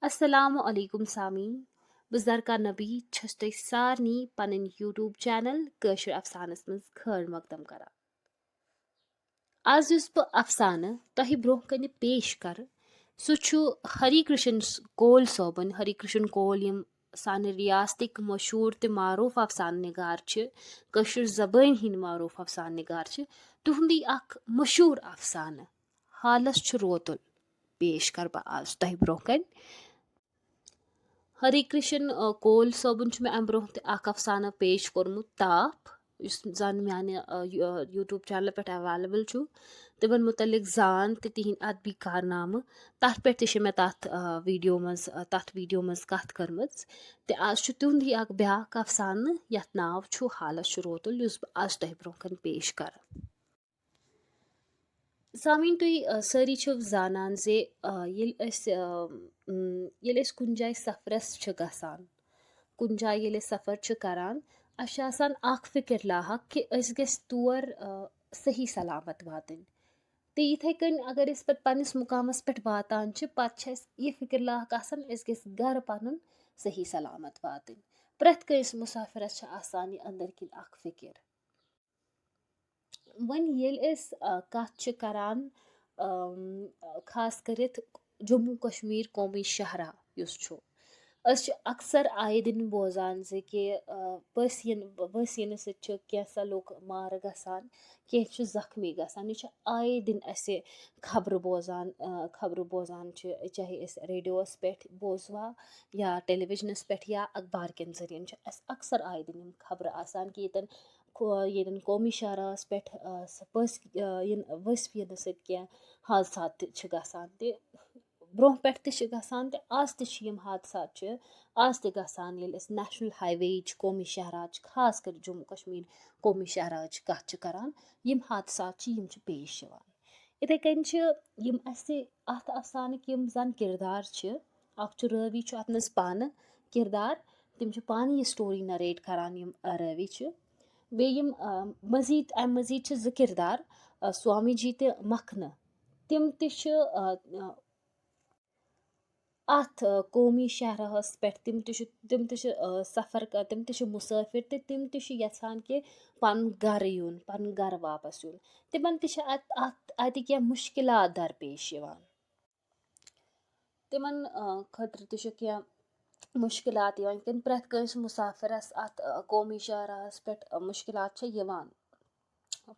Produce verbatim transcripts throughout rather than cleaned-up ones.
السلام علیکم سامعین، بہٕ زرکا نبی چھَس تۄہہِ سارنٕے پنٕنۍ YouTube channel کٲشِر افسانس منٛز خٲر مقدم کران۔ آز یُس بہٕ افسانہٕ تۄہہِ برونٛہہ کنہِ پیش کرٕ، سُہ چھُ ہری کرشن کول صٲبُن۔ ہری کرشن کول یِم سانہِ ریاستٕکۍ مشہوٗر تہٕ معروٗف افسانہٕ نِگار چھِ، کٲشِر زبٲنۍ ہٕنٛدۍ معروٗف افسانہٕ نِگار چھِ، تِہُنٛدٕے اکھ مشہوٗر افسانہٕ حالس چھُ روتُل پیش کرٕ بہٕ آز تۄہہِ برونٛہہ کنہِ۔ ہری کرشن، آ، کول صٲبُن چھُ مےٚ امہِ برونٛہہ تہِ اکھ افسانہٕ پیش کوٚرمُت، تاپھ، یُس زن میانہِ، آ، یو-، آ، YouTube channel پٮ۪ٹھ available چھُ۔ تِمن متعلق زان تہٕ تِہنٛدۍ ادبی کارنامہٕ، تتھ پٮ۪ٹھ تہِ چھِ مےٚ تتھ، آ، video منٛز، آ، تتھ video منٛز کتھ کٔرمٕژ۔ تہٕ آز چھُ تِہُنٛدٕے اکھ بیاکھ افسانہٕ، یتھ ناو چھُ حالس چھُ روتُل، یُس بہٕ آز تۄہہِ برونٛہہ کنہِ پیش کرٕ۔ سامعین، تُہۍ، آ، سٲری چھِو زانان زِ، آ، ییٚلہِ أسۍ، آ، م، ییٚلہِ أسۍ کُنہِ جایہِ سفرس چھِ گژھان، کُنہِ جایہِ ییٚلہِ أسۍ سفر چھِ کران، اَسہِ چھِ آسان اکھ فکر لاحق کہِ أسۍ گژھِ تور، آ، صحیح سلامت واتٕنۍ۔ تہٕ یِتھَے کٔنۍ اگر أسۍ پتہٕ پننِس مُقامس پٮ۪ٹھ واتان چھِ، پتہٕ چھِ اَسہِ یہِ فکر لاحق آسان أسۍ گژھِ گرٕ پنُن صحیح سلامت واتٕنۍ۔ پرٛٮ۪تھ کٲنٛسہِ مُسافرس چھِ آسان یہِ أنٛدرۍ کِنۍ اکھ فکر۔ وۄنۍ ییٚلہِ أسۍ، آ، کتھ چھِ کران، آم، خاص کٔرِتھ جموں کشمیر قومی شاہراہ یُس چھُ، أسۍ چھِ اکثر آیہِ دِن بوزان زِ کہِ، آ، پٔژھۍ یِن-، پٔژھۍ یِنہٕ سۭتۍ چھِ کینٛژھا لُکھ مارٕ گژھان، کینٛہہ چھِ زخمی گژھان۔ یہِ چھُ آیہِ دِن اَسہِ خبرٕ بوزان، آ، خبرٕ بوزان چھِ، چاہے أسۍ ریڈیوَس پٮ۪ٹھ بوزوا یا ٹیلی وِجنَس پٮ۪ٹھ یا اخبار کٮ۪ن ذٔریعن چھِ اَسہِ اکثر آیہِ دِن یِم خبرٕ آسان کہِ ییٚتٮ۪ن کو-، ییٚتٮ۪ن قومی شاہراہَس پٮ۪ٹھ، آ، سۄ پٔژھۍ، آ، یِن-، ؤسۍ یِنہٕ سۭتۍ کینٛہہ حادثات تہِ چھِ گژھان۔ تہِ برونٛہہ پٮ۪ٹھ تہِ چھِ گژھان تہٕ آز تہِ چھِ یِم حادثات چھِ آز تہِ گژھان۔ ییٚلہِ أسۍ national highway یِچ قومی شاہراہٕچ، خاص کر جموں کشمیر قومی شاہراہٕچ کَتھ چھِ کران، یِم حادثات چھِ، یِم چھِ پیش یِوان۔ یِتھَے کٔنۍ چھِ یِم اَسہِ اَتھ افسانٕکۍ یِم زَن کِردار چھِ، اَکھ چھُ رٲوی چھُ اَتھ منٛز پانہٕ کِردار، تِم چھِ پانہٕ یہِ story narrate کران یِم، آ، رٲوی چھِ۔ بیٚیہِ یِم، آ، مزید، اَمہِ مزید چھِ زٕ کِردار، آ، سوامی جی تہٕ مکھنہٕ۔ تِم تہِ چھِ، آ، آ، اَتھ، آ، قومی شاہراہَس پٮ۪ٹھ، تِم تہِ چھِ، تِم تہِ چھِ، آ، سفر کر-، تِم تہِ چھِ مُسٲفِر تہٕ تِم تہِ چھِ یَژھان کہِ پَنُن گَرٕ یُن، پَنُن گَرٕ واپَس یُن۔ تِمَن تہِ چھِ اَتھ، اَتھ، اَتہِ کینٛہہ مُشکِلات درپیش یِوان۔ تِمَن، آ، خٲطرٕ تہِ چھِ کینٛہہ مُشکِلات یِوان، یِتھ کٔنۍ پرٛٮ۪تھ کٲنٛسہِ مُسافِرَس اَتھ، آ، قومی شاہراہَس پٮ۪ٹھ، آ، مُشکِلات چھِ یِوان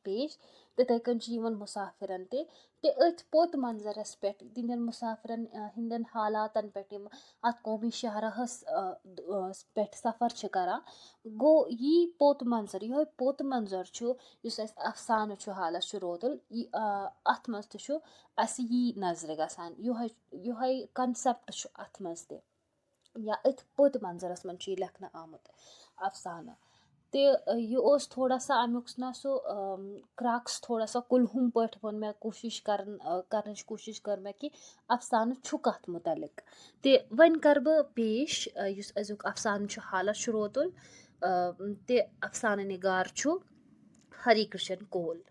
پیش، تِتھَے کٔنۍ چھِ یِمَن مُسافِرَن تہِ۔ تہِ أتھۍ پوٚت منظرَس پٮ۪ٹھ، تِہِنٛدٮ۪ن مُسافِرَن، آ، ہِنٛدٮ۪ن حالاتَن پٮ۪ٹھ یِم اَتھ قومی شاہراہَس، آ، آ، پٮ۪ٹھ سفر چھِ کَران، گوٚو یی پوٚت منظر، یِہوٚے پوٚت منظر چھُ یُس اَسہِ افسانہٕ چھُ حالَس چھُ روتُل، یہِ، آ، اَتھ منٛز تہِ چھُ اَسہِ یی نظرِ گژھان، یِہوٚے، یِہوٚے concept چھُ اَتھ منٛز تہِ، یا أتھۍ پوٚت منظرَس منٛز چھُ یہِ لیکھنہٕ آمُت افسانہٕ۔ تہِ، آ، یہِ اوس تھوڑا سا اَمیُک چھُنہ سُہ، آم، crux تھوڑا سا کُلہُم پٲٹھۍ ووٚن مےٚ کوٗشِش کَرن-، آ، کَرنٕچ کوٗشِش کٔر مےٚ کہِ افسانہٕ چھُ کَتھ مُتعلِق۔ تہِ وۄنۍ کَرٕ بہٕ پیش، آ، یُس أزیُک افسانہٕ چھُ حالَس چھُ روتُل، آ، تہِ افسانہٕ نِگار چھُ ہری کرشن کول۔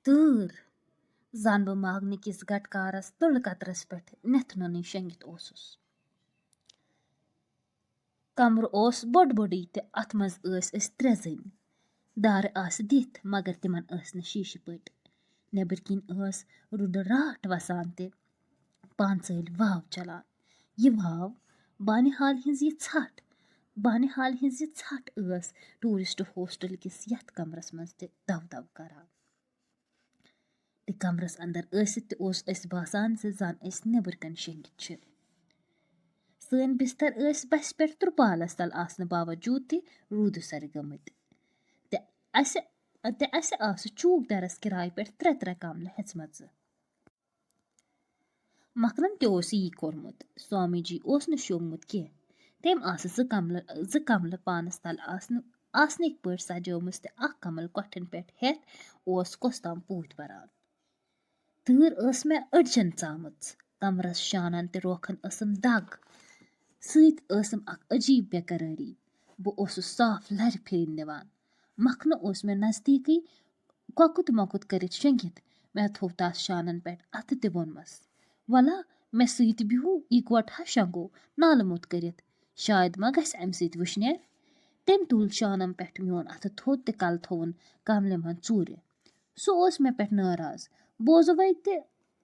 تۭر زن بہٕ ماگنہٕ کِس گٹکارس تُلہٕ قطرس پٮ۪ٹھ نٮ۪تھ نُنٕے شۄنٛگِتھ اوسُس۔ کمرٕ اوس بوٚڑ بوٚڑٕے تہٕ اتھ منٛز ٲسۍ أسۍ ترٛےٚ زٔنۍ۔ دارٕ آسہٕ دِتھ، مگر تِمن ٲسۍ نہٕ شیٖشہٕ پٔٹۍ۔ نیٚبٕرۍ کِنۍ ٲس رُدٕ راٹھ وسان تہٕ پانژٲلۍ واو چلان۔ یہِ واو بانِہال ہٕنٛز یہِ ژھٹھ، بانِہال ہٕنٛز یہِ ژھٹھ ٲس tourist hostel کِس یتھ کمرس منٛز تہِ دو دو کران۔ تہٕ کمرس اندر ٲسِتھ تہِ اوس اسہِ باسان زِ زن أسۍ نیبر کنہِ شۄنگِتھ چھِ۔ سٲنۍ بستر ٲسۍ بسہِ پٮ۪ٹھ ترپالس تل آسنہٕ باوجود تہِ روٗدٕ سرِ گٔمٕتۍ۔ تہٕ اسہِ، تہٕ اسہِ آسہٕ چوک درس کرایہِ پٮ۪ٹھ ترٛےٚ ترٛےٚ کملہٕ ہیژمژٕ۔ مۄکلن تہِ اوس یی کوٚرمُت۔ سوامی جی اوس نہٕ شوٚنٛگمُت کینٛہہ۔ تٔمۍ آسہٕ زٕ کملہٕ، زٕ کملہٕ پانس تل آسنہٕ، آسنٕکۍ پٲٹھۍ سجٲومٕژ تہٕ اکھ کمل کۄٹھٮ۪ن پٮ۪ٹھ ہٮ۪تھ اوس کۄس تام پوٗتۍ بران۔ تۭر ٲس مےٚ أڈجن ژامٕژ۔ کمرس شانن تہٕ روکھن ٲسٕم دگ۔ سۭتۍ ٲسٕم اکھ عجیب بے قرٲری۔ بہٕ اوسُس صاف لرِ پھیرِتھ نِوان۔ مکھنہٕ اوس مےٚ نزدیٖکٕے کۄکُت مۄکُت کٔرِتھ شۄنٛگِتھ۔ مےٚ تھوٚو تس شانن پٮ۪ٹھ اَتھٕ تہٕ ووٚنمس، "وَلا، مےٚ سۭتۍ بِہِو، اِکوٹہٕ ہا شۄنٛگو، نالہٕ موٚت کٔرِتھ۔ شاید ما گژھِ اَمہِ سۭتۍ وٕشنیر؟ تٔمۍ تُل شانَم پٮ۪ٹھ میون اَتھٕ تھوٚد تہٕ کَلہٕ تھووُن کملہِ منٛز ژوٗرِ۔ سُہ اوس مےٚ پٮ۪ٹھ ناراض۔ بوزو وۄنۍ تہِ،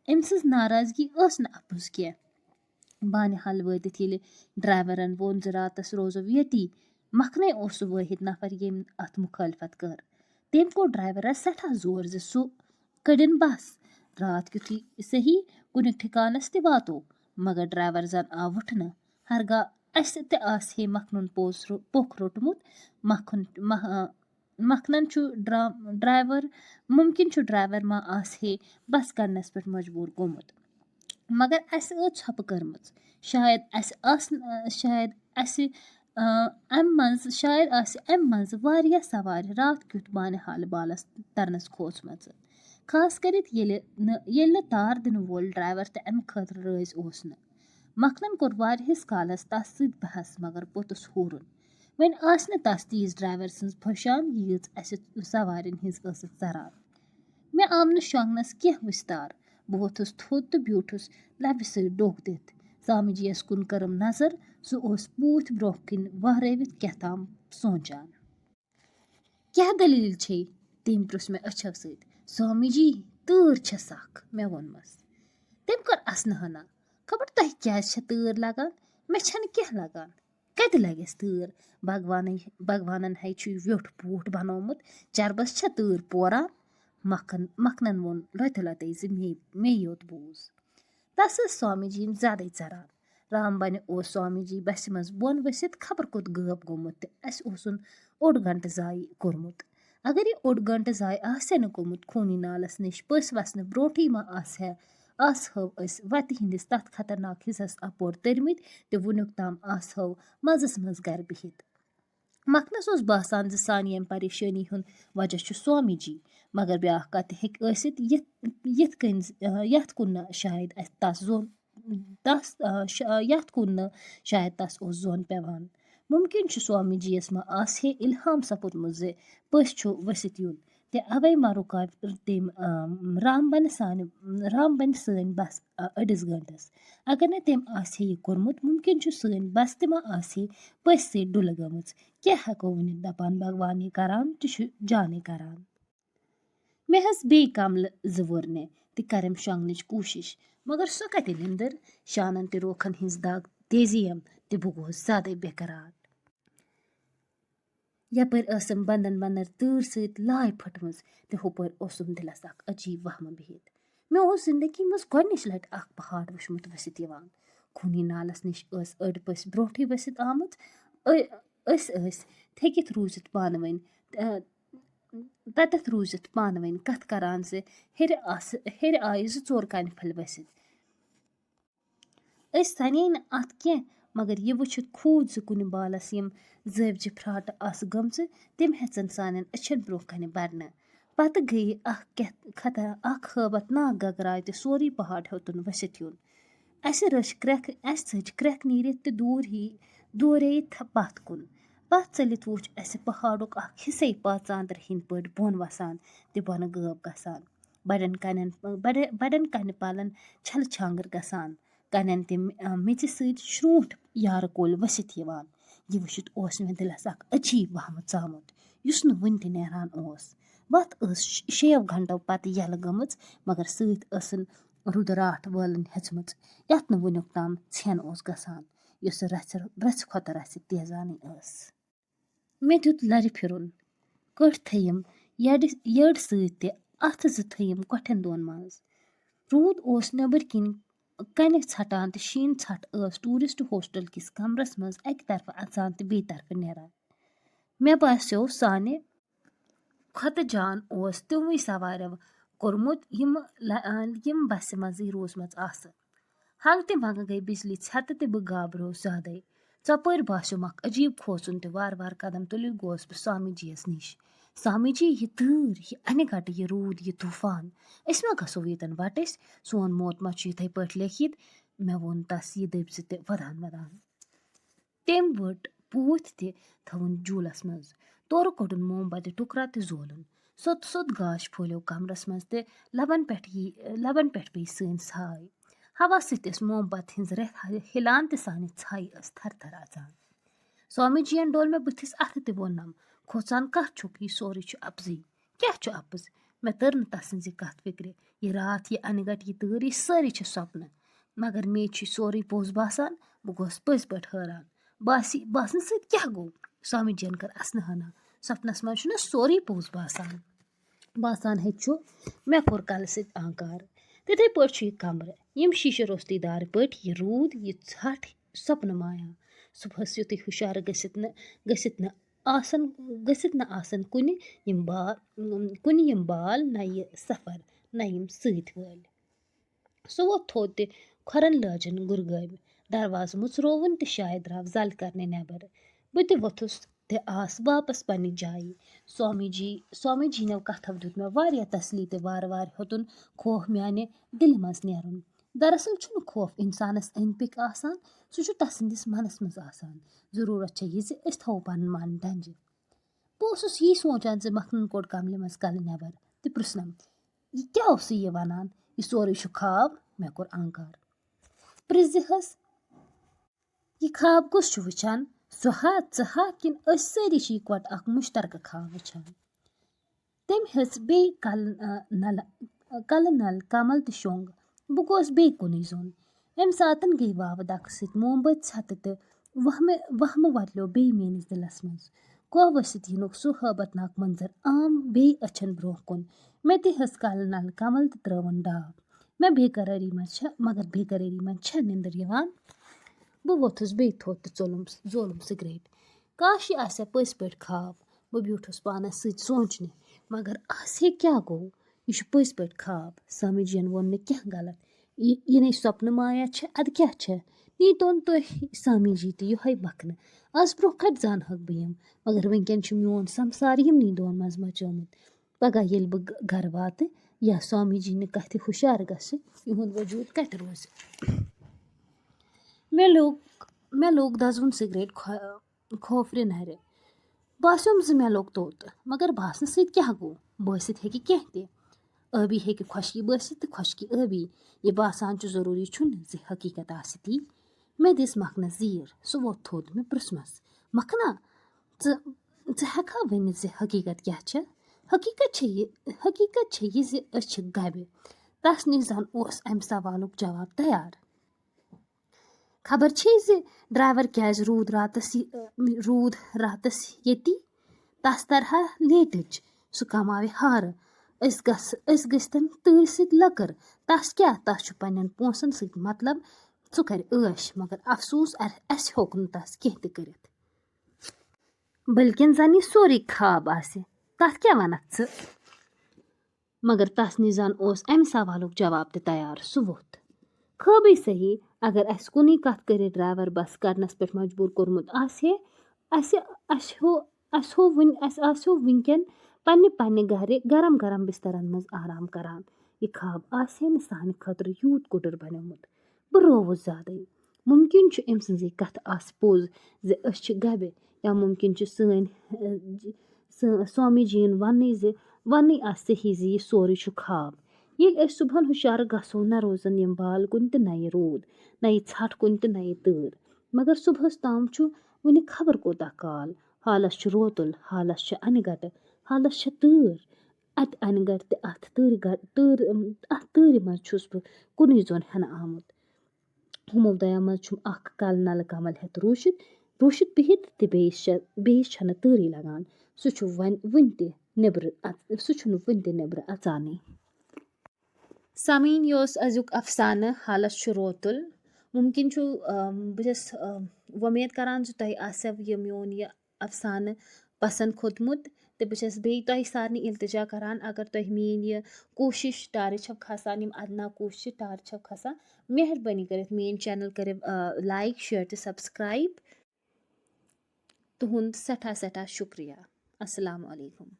أمۍ سٕنٛز ناراضگی ٲس نہٕ اَپُز کینٛہہ۔ بانِحال وٲتِتھ ییٚلہِ ڈرایورن ووٚن زِ راتس روزو ییٚتی، مکھنے اوس سُہ وٲحد نفر ییٚمۍ اتھ مخالفت کٔر۔ تٔمۍ کوٚر ڈرایورس سٮ۪ٹھاہ زور زِ سُہ کٔڑِن بس، راتھ کیُتھُے صحیح کُنہِ ٹھِکانس تہِ واتو۔ مگر ڈرایور زن آو وُٹھنہٕ۔ ہرگاہ اسہِ تہِ آسہِ ہے مکھنُن پوٚز رو-، پوٚکھ روٚٹمُت، مکھُن، مہ-، مکھنن چھُ ڈرا-، ڈرایور، مُمکِن چھُ ڈرایور ما آسہِ ہے بس کڑنس پٮ۪ٹھ مجبوٗر گوٚمُت۔ مگر اسہِ ٲس ژھۄپہٕ کٔرمٕژ۔ شاید اسہِ آسہٕ، شاید اسہِ، آ، امہِ منٛزٕ، شاید آسہِ امہِ منٛزٕ واریاہ سوارِ راتھ کیُتھ بانِحال بالس ترنس کھوژمژٕ۔ خاص کٔرِتھ ییٚلہِ نہٕ، ییٚلہِ نہٕ تار دِنہٕ وول ڈرایور تہِ امہِ خٲطرٕ رٲضۍ اوس نہٕ۔ مکھنن کوٚر واریاہس کالس تس سۭتۍ بحث، مگر پوٚتُس ہورُن۔ وۄنۍ آسہِ نہٕ تس تیٖژ ڈرایور سٕنٛز پھۄشان، ییٖژ اسہِ سوارٮ۪ن ہٕنٛز ٲسٕکھ ژران۔ مےٚ آو نہٕ شۄنٛگنس کینٛہہ وِستار۔ بہٕ ووٚتھُس تھوٚد تہٕ بیوٗٹھُس لبہِ سۭتۍ ڈوٚکھ دِتھ۔ سامی جی یس کُن کٔرٕم نظر۔ سُہ اوس پوٗتھۍ برٛونٛہہ کِنۍ وہرٲوِتھ کیٛاہ تام سونٛچان۔ "کیٛاہ دٔلیٖل چھے؟" تٔمۍ پرُژھ مےٚ أچھو سۭتۍ۔ "سامی جی، تۭر چھےٚ سخ،" مےٚ ووٚنمَس۔ تٔمۍ کٔر اسنہٕ ہنا۔ "خبر تۄہہِ کیٛازِ چھےٚ تۭر لگان؟ مےٚ چھَنہٕ کینٛہہ لگان۔" "کَتہِ لگٮ۪س تۭر؟ بھگوانٕے، بھگوانن ہے چھُے ویوٚٹھ پوٗٹھ بنوومُت، چربس چھےٚ تۭر پوران۔" مکھن، مکھنن ووٚن لۄتہِ لۄتے زِ مے، مے یوت بوٗز۔ تس ٲس سوامی جی یِن زیادَے ژران۔ رام بنہِ اوس سوامی جی بسہِ منٛز بۄن ؤسِتھ خبر کوٚت غٲب گوٚمُت تہٕ اَسہِ اوسُن اوٚڑ گنٹہٕ ضایع کوٚرمُت۔ اگر یہِ اوٚڑ گنٹہٕ ضایع آسہِ ہے نہٕ گوٚمُت، خوٗنی نالس نِش پٔژھۍ وسنہٕ برونٛٹھٕے ما آسہِ ہے، آسہٕ ہو أسۍ وتہِ ہٕنٛدِس تتھ خطرناک حصس اپور تٔرمٕتۍ تہٕ وُنیُک تام آسہٕ ہو مزس منٛز گرِ بِہِتھ۔ مکھنس اوس باسان زِ سانہِ ییٚمہِ پریشٲنی ہُنٛد وجہ چھُ سوامی جی، مگر بیٛاکھ کتھ تہِ ہیٚکہِ ٲسِتھ، یِتھ، یِتھ کٔنۍ زِ، آ، یتھ کُن نہٕ شاید اَسہِ تس زوٚن، تس، آ، ش-، آ، یتھ کُن نہٕ شاید تس اوس زوٚن پٮ۪وان۔ مُمکِن چھُ سوامی جی یس ما آسہِ ہے الہام سپُدمُت زِ پٔژھۍ چھُ ؤسِتھ یُن، تہٕ اوے ما رُکاو تٔمۍ، آ، رام بنہِ سانہِ، رام بنہِ سٲنۍ بس، آ، أڑِس گنٹس۔ اگر نہٕ تٔمۍ آسہِ ہے یہِ کوٚرمُت، مُمکِن چھُ سٲنۍ بس تہِ ما آسہِ ہے پٔژھۍ سۭتۍ ڈُلہٕ گٔمٕژ۔ کیٛاہ ہٮ۪کو ؤنِتھ؟ دَپان، بھگوان یہِ کران تہِ چھُ جانٕے کران۔ مےٚ ہٮ۪ژ بیٚیہِ کملہٕ زٕ وُرنہِ تہٕ کَرٮ۪م شۄنٛگنٕچ کوٗشِش، مگر سۄ کَتہِ نِندٕر؟ شانَن تہِ روکھن ہٕنٛز دگ تیزی یَم تہٕ بہٕ گوس زیادَے بے قرار۔ یپٲرۍ ٲسٕم بندن بندن تۭر سۭتۍ لاے پھٔٹمٕژ تہٕ ہُپٲرۍ اوسُم دِلس اکھ عجیٖب وہمہٕ بِہِتھ۔ مےٚ اوس زندگی منٛز گۄڈٕنِچ لٹہِ اکھ پہاڑ وُچھمُت ؤسِتھ یِوان۔ خوٗنی نالس نِش ٲس أڑۍ پٔژھۍ برونٹھٕے ؤسِتھ آمٕژ۔ أ-، أسۍ ٲسۍ تھٔکِتھ روٗزِتھ پانہٕ ؤنۍ، آ، تتٮ۪تھ روٗزِتھ پانہٕ ؤنۍ کتھ کران زِ ہیٚرِ آسہٕ، ہیٚرِ آیہِ زٕ ژور کنہِ پھٔلۍ ؤسِتھ۔ أسۍ سنے نہٕ اتھ کینٛہہ، مگر یہِ وٕچھِتھ کھوٗژ زِ کُنہِ بالس یِم زٲوجہِ پھراٹہٕ آسہٕ گٔمژٕ، تِم ہٮ۪ژن سانٮ۪ن أچھن برونٛہہ کنہِ برنہٕ۔ پتہٕ گٔیہِ اکھ کیٛاہ خطرا-، اکھ ہٲبتھ ناک گگراے تہٕ سورُے پہاڑ ہیوٚتُن ؤسِتھ یُن۔ اسہِ رٔچھ کرٛٮ۪کھ، اسہِ ژٔج کرٛٮ۪کھ نیٖرِتھ تہٕ دوٗر ہی، دوٗرے تھ-، پتھ کُن۔ پتھ ژٔلِتھ وُچھ اسہِ پہاڑُک اکھ حصے پاژاندرِ ہٕنٛدۍ پٲٹھۍ بۄن وسان تہٕ بۄنہٕ غٲب گژھان۔ بڑٮ۪ن کنٮ۪ن، بڑ-، بڑٮ۪ن کنہِ پلن چھلہٕ چھانٛگٕر گژھان۔ کنٮ۪ن تہِ، آ، میٚژِ سۭتۍ شرٛوٗنٛٹھ یارٕ کُلۍ ؤسِتھ یِوان۔ یہِ وٕچھِتھ اوس مےٚ دِلس اکھ عجیٖب وہمہٕ ژامُت، یُس نہٕ وُنہِ تہِ نیران اوس۔ وتھ ٲس ش-، شیٚیو گھنٹو پتہٕ یَلہٕ گٔمٕژ، مگر سۭتۍ ٲسٕن رُدٕ راٹھ وٲلٕنۍ ہیٚژمٕژ، یتھ نہٕ وُنیُک تام ژھٮ۪ن اوس گژھان، یۄس رژھِ، رژھِ کھۄتہٕ رژھِ تیزانٕے ٲس۔ مےٚ دیُت لرِ پھِرُن۔ کٔٹھۍ تھٲیِم یٔڈ، یٔڈ سۭتۍ تہٕ اَتھٕ زٕ تھٲیِم کۄٹھٮ۪ن دۄن منٛز۔ روٗد اوس نیٚبٕرۍ کِنۍ کنہِ ژھٹان تہٕ شیٖنہٕ ژھٹھ ٲس ٹوٗرسٹ ہوسٹل کِس کمرس منٛز اَکہِ طرفہٕ اژان تہٕ بیٚیہِ طرفہٕ نیران۔ مےٚ باسیو سانہِ کھۄتہٕ جان اوس تِموٕے سوارٮ۪و کوٚرمُت، یِم ل-، یِم بسہِ منٛزٕے روٗزمٕژ آسہٕ۔ ہنٛگہٕ تہِ منٛگہٕ گٔے بجلی ژھٮ۪تہٕ تہٕ بہٕ گابریوس زیادَے۔ ژۄپٲرۍ باسیوم اکھ عجیٖب کھوژُن تہٕ وارٕ وارٕ قدم تُلِتھ گوس بہٕ سامی جی یَس نِش۔ سامی جی، یہِ تۭر، یہِ اَنہِ گٹہٕ، یہِ روٗد، یہِ طوٗفان، أسۍ ما گژھو ییٚتٮ۪ن وَٹٕسۍ؟ سون موت ما چھُ یِتھَے پٲٹھۍ لیکھِتھ؟ مےٚ ووٚن تَس یہِ دٔپۍ زِ تہِ وَدان وَدان۔ تٔمۍ ؤٹ پوٗتۍ تہِ تھٲوٕن جوٗلس منٛز۔ تورٕ کوٚڑُن موم بتہِ ٹُکرا تہٕ زولُن۔ سوٚت سوٚت گاش پھولیو کمرس منٛز تہٕ لبن پٮ۪ٹھ یی، لبن پٮ۪ٹھ پیٚیہِ سٲنۍ ساے۔ ہوا سۭتۍ ٲس موم بتہٕ ہٕنٛز رٮ۪تھ ہلان تہٕ سانہِ ژھایہِ ٲس تھر تھر اژان۔ سوامی جِین ڈول مےٚ بٕتھِس اَتھٕ تہٕ ووٚننم، "کھوژان کَتھ چھُکھ؟ یہِ سورُے چھُ اَپزُے۔" "کیٛاہ چھُ اَپُز؟" مےٚ تٔر نہٕ تسٕنٛز یہِ کَتھ فِکرِ۔ یہِ راتھ، یہِ اَنہِ گَٹہِ، یہِ تۭر، یہِ سٲری چھِ سۄپنہٕ۔ مگر مے چھُ یہِ سورُے پوٚز باسان۔ بہٕ گوس پٔزۍ پٲٹھۍ حٲران۔ باسی، باسنہٕ سۭتۍ کیٛاہ گوٚو؟ سوامی جِین کٔر اَسنہٕ ہنا۔ سۄپنَس منٛز چھُنہ سورُے پوٚز باسان۔ باسان ہے چھُ، مےٚ کوٚر کَلہٕ سۭتۍ آنکار۔ تِتھَے پٲٹھۍ چھُ یہِ کَمرٕ۔ یِم شیٖشہٕ روٚستُے دارِ پٲٹھۍ، یہِ روٗد، یہِ ژھَٹھ، سۄپنہٕ مایا۔ صُبحَس یُتُے ہُشارٕ گٔژھِتھ نہٕ، گٔژھِتھ نہٕ آسَن، گٔژھِتھ نہٕ آسَن کُنہِ یِم با-، کُنہِ یِم بال، نہ یہِ سفر، نہ یِم سۭتۍ وٲلۍ۔ سُہ ووٚتھ تھوٚد تہِ کھۄرَن لٲجِن گُرگٲمۍ۔ دروازٕ مُژرووُن تہٕ شاید درٛاو زَل کرنہِ نٮ۪بر۔ بہٕ تہِ ووٚتھُس تہٕ آس واپس پننہِ جایہِ۔ سوامی جی، سوامی جی نٮ۪و کتھو دیُت مےٚ واریاہ تسلی تہٕ وارٕ وارٕ ہیوٚتُن خوف میانہِ دِلہِ منٛز نیرُن۔ دراصل چھُنہٕ خوف انسانس أنٛدۍ پٔکۍ آسان، سُہ چھُ تسٕنٛدِس منس منٛز آسان۔ ضروٗرت چھےٚ یہِ زِ أسۍ تھاوو پنُن من ڈنجہِ۔ بہٕ اوسُس یی سونٛچان زِ مکھنن کوٚڑ کملہِ منٛز کلہٕ نٮ۪بر تہٕ پرٛژھنم، "یہِ کیٛاہ اوسُے یہِ ونان؟ یہِ سورُے چھُ خواب؟" مےٚ کوٚر آنکار۔ پرٛژھ زِہس، "یہِ خواب کُس چھُ وٕچھان؟ سُہ ہا، ژٕ ہا، کِنہٕ أسۍ سٲری چھِ یِکوَٹہٕ اکھ مُشترکہٕ خواب وٕچھان؟" تٔمۍ ہیٚژ بیٚیہِ کلہٕ، آ، نلہٕ، کلہٕ نل کمل تہٕ شوٚنٛگ۔ بہٕ گوس بیٚیہِ کُنُے زوٚن۔ اَمہِ ساتن گٔیہِ واوٕ دکہٕ سۭتۍ مومبٔتۍ ژھٮ۪تہٕ تہٕ وہمہٕ، وہمہٕ وۄتلیو بیٚیہِ میٲنِس دِلس منٛز۔ کوہ ؤسِتھ یِنُک سُہ ہٲبتناک منظر آم بیٚیہِ أچھن برونٛہہ کُن۔ مےٚ تہِ ہیٚژ کلہٕ نل کمل تہٕ ترٲوٕن ڈاو۔ مےٚ بے قرٲری منٛز چھےٚ، مگر بے قرٲری منٛز چھےٚ نِندٕر یِوان۔ بہٕ ووٚتھُس بیٚیہِ تھوٚد تہٕ ژوٚلُم، زولُم سگریٹ۔ کاش یہِ آسہِ ہا پٔزۍ پٲٹھۍ خواب۔ بہٕ بیوٗٹھُس پانس سۭتۍ سونٛچنہِ، مگر آسہِ ہے کیٛاہ گوٚو؟ یہِ چھُ پٔزۍ پٲٹھۍ خواب۔ سوامی جِین ووٚن نہٕ کینٛہہ غلط۔ یہِ، یہِ نے سۄپنہٕ مایا چھےٚ، اَدٕ کیٛاہ چھےٚ؟ نیٖتون تُہۍ سوامی جی تہِ یِہوٚے مکھنہٕ۔ از برونٛہہ کتہِ زانہٕ ہاکھ بہٕ یِم؟ مگر وٕنکٮ۪ن چھُ میون سمسار یِمنٕے دۄن منٛز مچومُت۔ پگاہ ییٚلہِ بہٕ گ-، گرٕ واتہٕ یا سوامی جی نہِ کتھِ ہُشار گژھٕ، یِہُنٛد وجوٗد کتہِ روزِ؟ مےٚ لوٚگ، مےٚ لوٚگ دزوُن سگریٹ کھۄ-، کھوفرِ نرِ۔ باسیوم زِ مےٚ لوٚگ توٚت، مگر باسنہٕ سۭتۍ کیٛاہ گوٚو؟ بٲسِتھ ہیٚکہِ کینٛہہ تہِ۔ ٲبی ہیٚکہِ خۄشکی بٲسِتھ تہٕ خۄشکی ٲبی۔ یہِ باسان چھُ ضروٗری چھُنہٕ زِ حقیٖقت آسہِ تی۔ مےٚ دِژ مکھنَس زیٖر۔ سُہ ووٚتھ تھوٚد۔ مےٚ پرٛژھمَس، "مکھنا، ژٕ، ژٕ ہٮ۪کھا ؤنِتھ زِ حقیٖقت کیٛاہ چھےٚ؟ حقیٖقت چھےٚ یہِ، حقیٖقت چھےٚ یہِ زِ أسۍ چھِ گَبہِ۔" تَس نِش زَن اوس اَمہِ سوالُک جواب تیار۔ خبر چھے زِ ڈرایور کیٛازِ روٗد راتس یہِ، روٗد راتس ییٚتی؟ تس ترہا لیٹٕچ، سُہ کماوِ ہارٕ۔ أسۍ گژھ-، أسۍ گٔژھتن تۭرِ سۭتۍ لٔکٕر۔ تس کیٛاہ، تس چھُ پننٮ۪ن پونٛسن سۭتۍ مطلب، سُہ کرِ عٲش، مگر افسوٗس، ا-، اسہِ ہیوٚک نہٕ تس کینٛہہ تہِ کٔرِتھ۔ بلکن زن یہِ سورُے خواب آسہِ۔ تتھ کیٛاہ ونکھ ژٕ؟ مگر تس نِش زن اوس امہِ سوالُک جواب تہِ تیار۔ سُہ ووٚتھ۔ خٲبٕے صحیح، اگر اسہِ کُنُے کتھ کٔرِتھ ڈرایور بس کڑنس پٮ۪ٹھ مجبوٗر کوٚرمُت آسہِ ہے، اسہِ، اسہِ ہو، اسہِ ہو وُنہِ، اسہِ آسہِ ہو وُنکٮ۪ن پننہِ پننہِ گرِ گرم گرم بسترن منٛز آرام کران۔ یہِ خواب آسہِ ہے نہٕ سانہِ خٲطرٕ یوٗت کُٹُر بنیومُت۔ بہٕ رووُس زیادَے۔ مُمکِن چھُ أمۍ سٕنٛز یہِ کَتھ آسہِ پوٚز زِ أسۍ چھِ گَبہِ، یا مُمکِن چھُ سٲنۍ، اَ، سٲ-، سوامی جِیَن وَننٕے زِ، وَننٕے آسہِ صحیح زِ یہِ سورُے چھُ خاب۔ ییٚلہِ أسۍ صُبحن ہُشارٕ گژھو، نہ روزن یِم بال کُنہِ تہِ، نہ یہِ روٗد، نہ یہِ ژھٹھ کُنہِ تہِ، نہ یہِ تۭر۔ مگر صُبحَس تام چھُ وُنہِ خبر کوٗتاہ کال۔ حالَس چھُ روتُل، حالَس چھُ اَنہِ گَٹہٕ، حالَس چھےٚ تۭر۔ اَتہِ اَنہِ گَٹہٕ تہِ اَتھ تۭرِ گَ-، تۭرِ، اَتھ تۭرِ منٛز چھُس بہٕ کُنُے زوٚن ہٮ۪نہٕ آمُت۔ ہُمو دۄیو منٛز چھُم اکھ کلہٕ نلہٕ کمل ہٮ۪تھ روٗشِتھ، روٗشِتھ بِہِتھ تہٕ بیٚیِس چھےٚ، بیٚیِس چھَنہٕ تۭرٕے لگان۔ سُہ چھُ وۄنۍ وٕنہِ تہِ نیٚبرٕ اَژ-، سُہ چھُنہٕ وٕنہِ تہِ نیٚبرٕ اَژانٕے۔ سامعیٖن، یہِ اوس أزیُک افسانہٕ حالس چھُ روتُل۔ مُمکِن چھُ، آم، بہٕ چھَس، آم، وۄمید کران زِ تۄہہِ آسیو یہِ میون یہِ افسانہٕ پسنٛد کھوٚتمُت۔ تہٕ بہٕ چھَس بیٚیہِ تۄہہِ سارنٕے التجا کران، اگر تۄہہِ میٛٲنۍ یہِ کوٗشِش ٹارِ چھَو کھسان، یِم ادنا کوٗشِش ٹارِ چھَو کھسان، مہربٲنی کٔرِتھ میٛٲنۍ channel کٔرِو، آ، like، share تہٕ subscribe۔ تُہُنٛد سٮ۪ٹھاہ سٮ۪ٹھاہ شُکریہ۔ السلام علیکم۔